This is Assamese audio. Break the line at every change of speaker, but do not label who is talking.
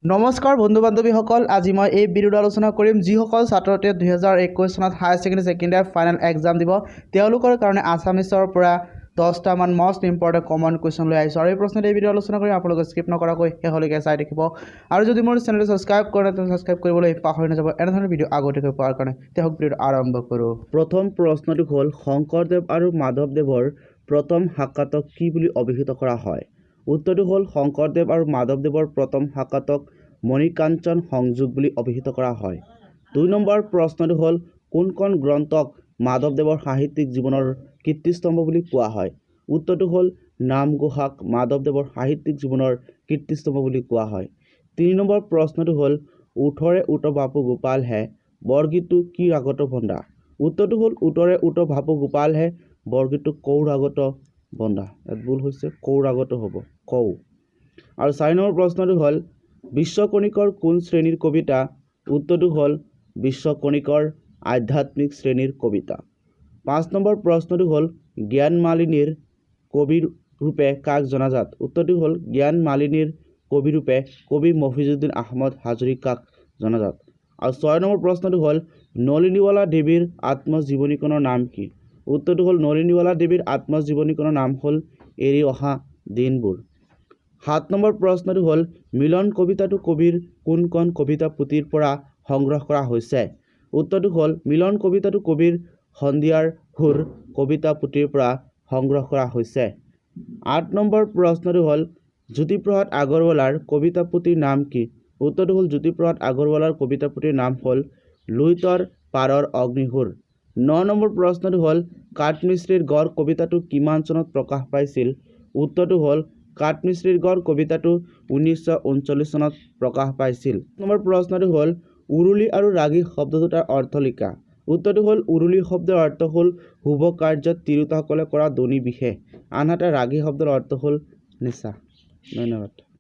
নমস্কাৰ বন্ধু বান্ধৱীসকল, আজি মই এই ভিডিঅ'টো আলোচনা কৰিম যিসকল ছাত্ৰ ছাত্ৰীয়ে 2021 চনত higher secondary second year final exam দিব, তেওঁলোকৰ কাৰণে আছামিছৰ পৰা 10টামান মষ্ট ইম্পৰ্টেণ্ট কমন কুৱেশ্যন লৈ আহিছোঁ। আৰু এই প্ৰশ্নটো এই ভিডিঅ' আলোচনা কৰিম, আপোনালোকে স্কিপ নকৰাকৈ শেষলৈকে চাই থাকিব। আৰু যদি মোৰ চেনেলটো ছাবস্ক্ৰাইব কৰে তেন্তে ছাবস্ক্ৰাইব কৰিবলৈ পাহৰি নাযাব, এনেধৰণৰ ভিডিঅ' আগতীয়াকৈ পোৱাৰ কাৰণে। তেওঁক ভিডিঅ'টো আৰম্ভ কৰোঁ।
প্ৰথম প্ৰশ্নটো হ'ল, শংকৰদেৱ আৰু মাধৱদেৱৰ প্ৰথম সাক্ষাতক কি বুলি অভিহিত কৰা হয়? উত্তৰটো হ'ল, শংকৰদেৱ আৰু মাধৱদেৱৰ প্ৰথম সাক্ষাতক মণিকাঞ্চন সংযোগ বুলি অভিহিত কৰা হয়। 2 নম্বৰ প্ৰশ্নটো হ'ল, কোনখন গ্ৰন্থক মাধৱদেৱৰ সাহিত্যিক জীৱনৰ কীৰ্তিস্তম্ভ বুলি কোৱা হয়? উত্তৰটো হ'ল, নামঘোষাক মাধৱদেৱৰ সাহিত্যিক জীৱনৰ কীৰ্তিস্তম্ভ বুলি কোৱা হয়। 3 নম্বৰ প্ৰশ্নটো হ'ল, ওঠৰে ওঠ বাপু গোপাল হে বৰগীতটো কি ৰাগত বন্ধা? উত্তৰটো হ'ল, উত্তৰে ওঠ বাপু গোপাল হে বৰগীতটো কৌ ৰাগত বন্ধা। ইয়াত ভুল হৈছে, কৌ ৰাগত হ'ব, কৌ। আৰু 4 নম্বৰ প্ৰশ্নটো হ'ল, বিশ্বকণিকৰ কোন শ্ৰেণীৰ কবিতা? উত্তৰটো হ'ল, বিশ্বকণিকৰ আধ্যাত্মিক শ্ৰেণীৰ কবিতা। 5 নম্বৰ প্ৰশ্নটো হ'ল, জ্ঞানমালিনীৰ কবি ৰূপে কাক জনাজাত? উত্তৰটো হ'ল, জ্ঞানমালিনীৰ কবি ৰূপে কবি মফিজুদ্দিন আহমদ হাজৰিকাক জনাজাত। আৰু 6 নম্বৰ প্ৰশ্নটো হ'ল, নলিনীৱালা দেৱীৰ আত্মজীৱনীখনৰ নাম কি? উত্তৰটো হ'ল, নলিনীৱালা দেৱীৰ আত্মজীৱনীখনৰ নাম হ'ল এৰি অহা দিনবোৰ। 7 নম্বৰ প্ৰশ্নটো হ'ল, মিলন কবিতাটো কবিৰ কোনখন কবিতা পুথিৰ পৰা সংগ্ৰহ কৰা হৈছে? উত্তৰটো হ'ল, মিলন কবিতাটো কবিৰ সন্ধিয়াৰ সুৰ কবিতা পুথিৰ পৰা সংগ্ৰহ কৰা হৈছে। 8 নম্বৰ প্ৰশ্নটো হ'ল, জ্যোতিপ্ৰসাদ আগৰৱালাৰ কবিতা পুথিৰ নাম কি? উত্তৰটো হ'ল, জ্যোতিপ্ৰসাদ আগৰৱালাৰ কবিতা পুথিৰ নাম হ'ল লুইতৰ পাৰৰ অগ্নিসুৰ। 9 নম্বৰ প্ৰশ্নটো হ'ল, কাঠমিস্ত্ৰীৰ গড় কবিতাটো কিমান চনত প্ৰকাশ পাইছিল? উত্তৰটো হ'ল, কাঠমিস্ত্ৰীৰ গড় কবিতাটো 1939 চনত প্ৰকাশ পাইছিল। নম্বৰ প্ৰশ্নটো হ'ল, উৰুলি আৰু ৰাগী শব্দ দুটাৰ অৰ্থ লিখা। উত্তৰটো হ'ল, উৰুলি শব্দৰ অৰ্থ হ'ল শুভ কাৰ্যত তিৰোতাসকলে কৰা ধ্বনি বিশেষ, আনহাতে ৰাগী শব্দৰ অৰ্থ হ'ল নিচা। ধন্যবাদ।